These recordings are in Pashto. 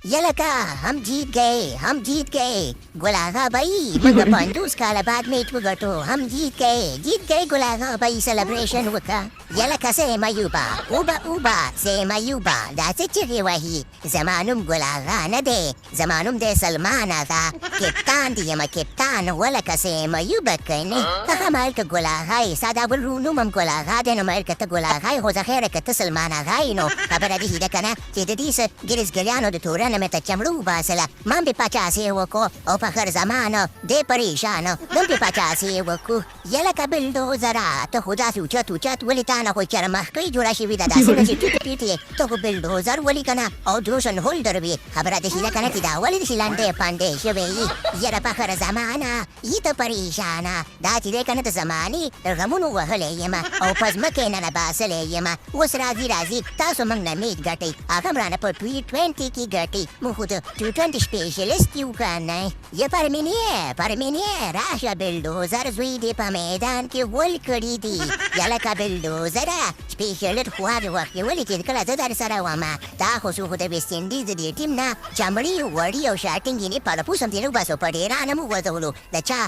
یلکه هم جیت گئے، هم جیت گئے ګل آغا بھائی، موږ 50 کاله بعد میچ وګټو، هم جیت گئے، جیت گئے۔ ګل آغا بھائی، سلبریشن وکړه۔ یلکه سیم ایوبا، اوبا اوبا سیم ایوبا، دا څه چیغې وهي؟ زما نوم ګل آغا نه دی، زما نوم دی سلمان آغا، کپتان دی یمه کپتان۔ ولکه سیم ایوبا کنې، هغه مایل که ګل آغا یې، ستا دا بل نوم هم ګل آغا دی، نو مایل که ته ګل آغا یې، خو زه خیره که ته سلمان آغا یې، نو خبره دې ده که نه چې د دې څه ګرزګریانو د تورنه مې ته چمړو وباسله، ما هم پې پاچاسې وکړو او په خر زمانه دی پریشانه دم پې پاچاسې وکړو۔ یلکه بلډوزره، ته خو داسې اوچت اوچت ولې؟ تا نه خو چرمخکۍ جوړه شوې ده، داسې نه چې ټیټ ټیټ یې، ته خو بلډوزر ولي که نه او دروشن هولډر وي۔ خبره داسې ده که نه چې دا ولې داسې لنډی پنډی شوی یې؟ یاره په خر زمانه یي ته پریشانه، دا چې دی که نه د زمانې غمونو وهلی یمه او په ځمکه یې ننه باسلی یمه۔ اوس راځي راځي، تاسو موږ نه میچ ګټئ، هغه هم رانه په ټي 20 کې ګټئ، موږ خو د ټي 20 سپیشلیست یو که نه؟ یه پرمینیه، پرمینیه، راشه، بلډوزر زوی دې په میدان کې ول کړي دي۔ یلکه بلډوزره، سپیشلیست خو هغې وخت کې ولې چې کله زه در سره ومه، تا خو څو خو د ویسټ انډیز د دې ټیم نه چمړي وړي او شاټینګ یې نه پړپوس هم ترې نه وباسو، په ډېرانه مو وغورځولو، د چا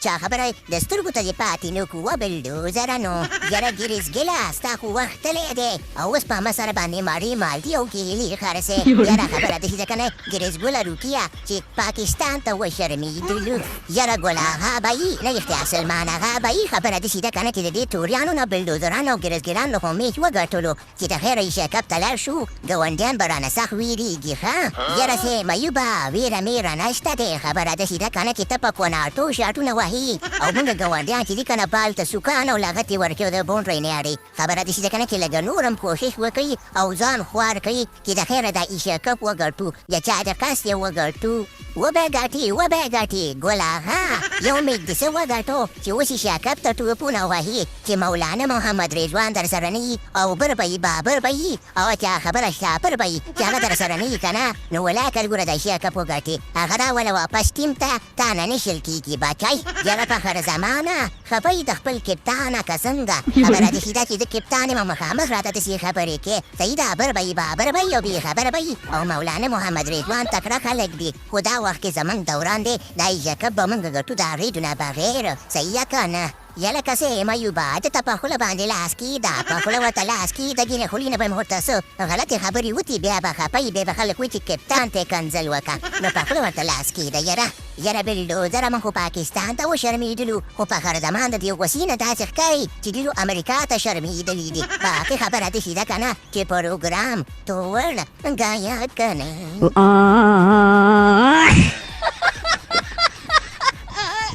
چا خبره د سترګو ته دې پاتې نه کړو۔ وه بلډوزره، نو یاره ګریزګله، ستا خو وخت تللی دی او اوس په مسره باندې ماړې مالټې او کیلې خرڅې۔ یاره خبره داسې ده که نه ګریزګله روکیه چې پاکستان ته وشرمېدلو۔ یاره ګل آغا بایي، نه رښتیا سلمان آغا بایي، خبره داسې ده که نه چې د دې توریانو نه بلډوزرانو او ګریزګلانو خو میچ وګټلو، چې د خیره ایشیا کپ ته لاړ شو، ګاونډیان به رانه سخت ویریږي۔ ښه یاره سیم ایوبه، ویره میره نشته دی۔ خبره داسې ده که نه چې ته په کوناټو شاټونه وهي او موږ ګاونډیان چې دي که نه بال ته سوکان او لغتې ورکوي، د بونډرۍ نه اړي۔ خبره داسې ده که نه چې لږه نور هم کوشش وکړي او ځان خوار کړي چې د خیره دا ایشیا کپ وګټو، د چا د قصد یې وګټو۔ وبه ګټي، وبه ګټي۔ ګل آغا، یو میچ دې څه وګټو چې اوس ایشیا کپ ته ټوپونه وهي، چې مولانا محمد رضوان در سره نه یي او بر به یي، بابر به یي او چا خبره شاپر به یي، چې هغه در سره نه یي که نه، نو ولاکه ګوره د ایشیا کپ وګټي، هغه راوله واپس ټیم ته، تا نه نشل کېږي بچی۔ یاره په خر زمانه خفه یې د خپل کپتانه که څنګه؟ خبره داسې ده چې زه کپتان یم او مخامخ راته داسې خبرې کې۔ صحیح ده، بر به یي، بابر به یي او بې خبره به یي او مولانا محمد رضوان تکړه خلک دي، خو دا وخت کې زمونږ دوران دی، دا ایشیا کپ به موږ ګټو د هغې دونه بغیر۔ صحیح که نه؟ یلکه سیم ایوبه، ده ته په خوله باندې لاس کیده، په خوله ورته لاس کیده، ګینې خولې نه به مې ورته څه غلطې خبرې وتي، بیا به خفه یي، بیا به خلک وایي چې کپتان ته یې کنځل وکړه، نو په خوله ورته لاس کیده۔ یاره یاره بلډوزره، موږ خو پاکستان ته وشرمېدلو، خو په خر زمان د دې غوسې نه داسې ښکاري چې ډېرو امریکا ته شرمېدلي دي۔ باقي خبره داسې ده که نه چې پروګرام توړ ګایا که نه؟